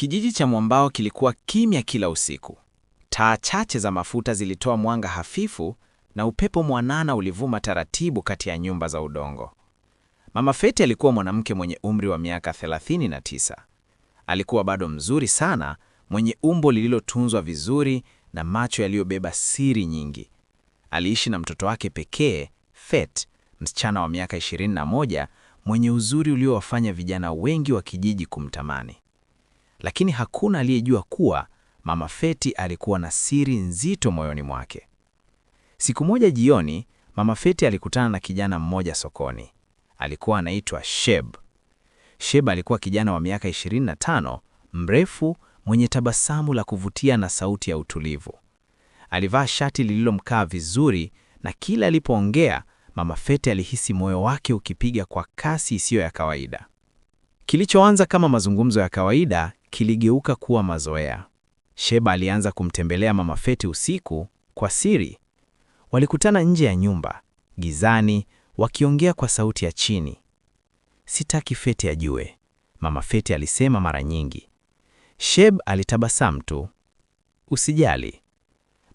Kijiji cha Mwambao kilikuwa kimya kila usiku. Taa chache za mafuta zilitoa mwanga hafifu na upepo mwanana ulivuma taratibu kati ya nyumba za udongo. Mama Feti alikuwa mwanamke mwenye umri wa miaka 39. Alikuwa bado mzuri sana, mwenye umbo lililotunzwa vizuri na macho yaliyobeba siri nyingi. Aliishi na mtoto wake pekee, Fet, msichana wa miaka 21, mwenye uzuri uliowafanya vijana wengi wa kijiji kumtamani. Lakini hakuna aliyejua kuwa Mama Feti alikuwa na siri nzito moyoni mwake. Siku moja jioni, Mama Feti alikutana na kijana mmoja sokoni. Alikuwa anaitwa Sheb. Sheb alikuwa kijana wa miaka 25, mrefu, mwenye tabasamu la kuvutia na sauti ya utulivu. Alivaa shati lililomkaa vizuri na kila alipoongea, Mama Feti alihisi moyo wake ukipiga kwa kasi isiyo ya kawaida. Kilichoanza kama mazungumzo ya kawaida kiligeuka kuwa mazoea. Sheba alianza kumtembelea Mama Feti usiku kwa siri. Walikutana nje ya nyumba, gizani, wakiongea kwa sauti ya chini. "Sitaki Feti ajue," Mama Feti alisema mara nyingi. Sheb alitabasamu tu. "Usijali."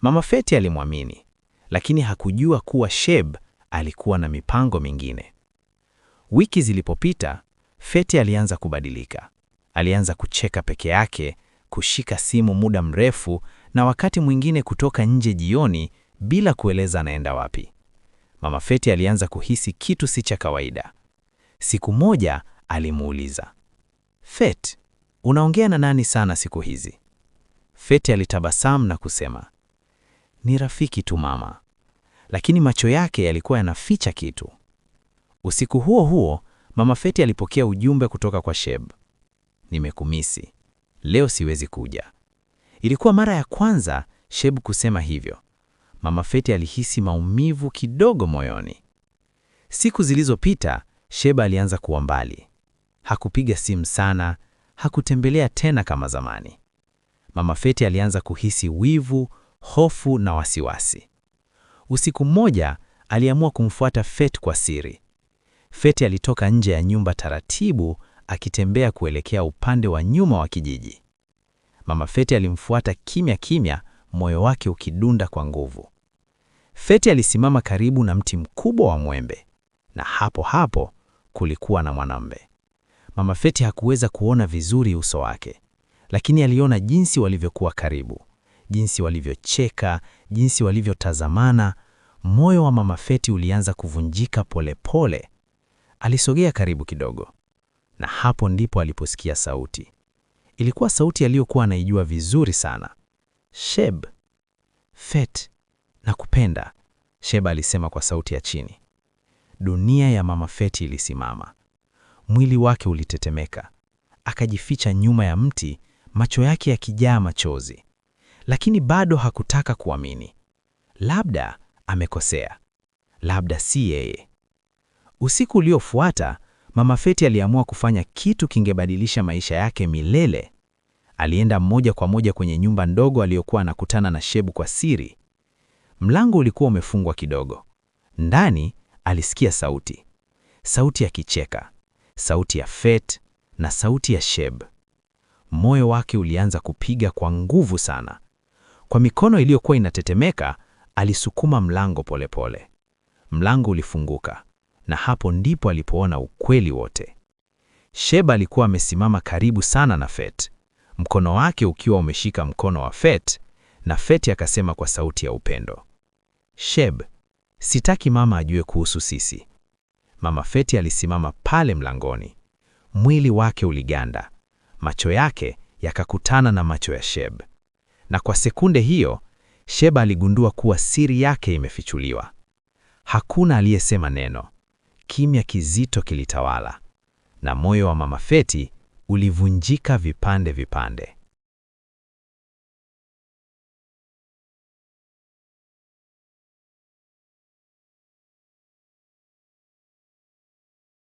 Mama Feti alimwamini, lakini hakujua kuwa Sheb alikuwa na mipango mingine. Wiki zilipopita, Feti alianza kubadilika. Alianza kucheka peke yake, kushika simu muda mrefu na wakati mwingine kutoka nje jioni bila kueleza anaenda wapi. Mama Feti alianza kuhisi kitu si cha kawaida. Siku moja alimuuliza, "Fet, unaongea na nani sana siku hizi?" Feti alitabasamu na kusema, "Ni rafiki tu mama." Lakini macho yake yalikuwa yanaficha kitu. Usiku huo huo, Mama Feti alipokea ujumbe kutoka kwa Sheb. "Nimekumisi. Leo siwezi kuja." Ilikuwa mara ya kwanza Sheb kusema hivyo. Mama Feti alihisi maumivu kidogo moyoni. Siku zilizopita, Sheba alianza kuwa mbali. Hakupiga simu sana, hakutembelea tena kama zamani. Mama Feti alianza kuhisi wivu, hofu na wasiwasi. Usiku mmoja, aliamua kumfuata Fet kwa siri. Feti alitoka nje ya nyumba taratibu, akitembea kuelekea upande wa nyuma wa kijiji. Mama Feti alimfuata kimya kimya, moyo wake ukidunda kwa nguvu. Feti alisimama karibu na mti mkubwa wa mwembe, na hapo hapo kulikuwa na mwanamume. Mama Feti hakuweza kuona vizuri uso wake, lakini aliona jinsi walivyokuwa karibu, jinsi walivyocheka, jinsi walivyotazamana. Moyo wa Mama Feti ulianza kuvunjika polepole. Alisogea karibu kidogo, na hapo ndipo aliposikia sauti. Ilikuwa sauti aliyokuwa anaijua vizuri sana. "Sheb, Fet, nakupenda," Sheba alisema kwa sauti ya chini. Dunia ya Mama Feti ilisimama. Mwili wake ulitetemeka. Akajificha nyuma ya mti, macho yake yakijaa machozi. Lakini bado hakutaka kuamini. Labda amekosea. Labda si yeye. Usiku uliofuata, Mama Feti aliamua kufanya kitu kingebadilisha maisha yake milele. Alienda moja kwa moja kwenye nyumba ndogo aliyokuwa anakutana na Shebu kwa siri. Mlango ulikuwa umefungwa kidogo. Ndani alisikia sauti, sauti ya kicheka, sauti ya Fet na sauti ya Sheb. Moyo wake ulianza kupiga kwa nguvu sana. Kwa mikono iliyokuwa inatetemeka, alisukuma mlango polepole pole. Mlango ulifunguka na hapo ndipo alipoona ukweli wote. Sheba alikuwa amesimama karibu sana na Fet, mkono wake ukiwa umeshika mkono wa Fet, na Fet akasema kwa sauti ya upendo, "Sheb, sitaki mama ajue kuhusu sisi." Mama Feti alisimama pale mlangoni, mwili wake uliganda, macho yake yakakutana na macho ya Sheb, na kwa sekunde hiyo Sheba aligundua kuwa siri yake imefichuliwa. Hakuna aliyesema neno. Kimya kizito kilitawala, na moyo wa Mama Feti ulivunjika vipande vipande.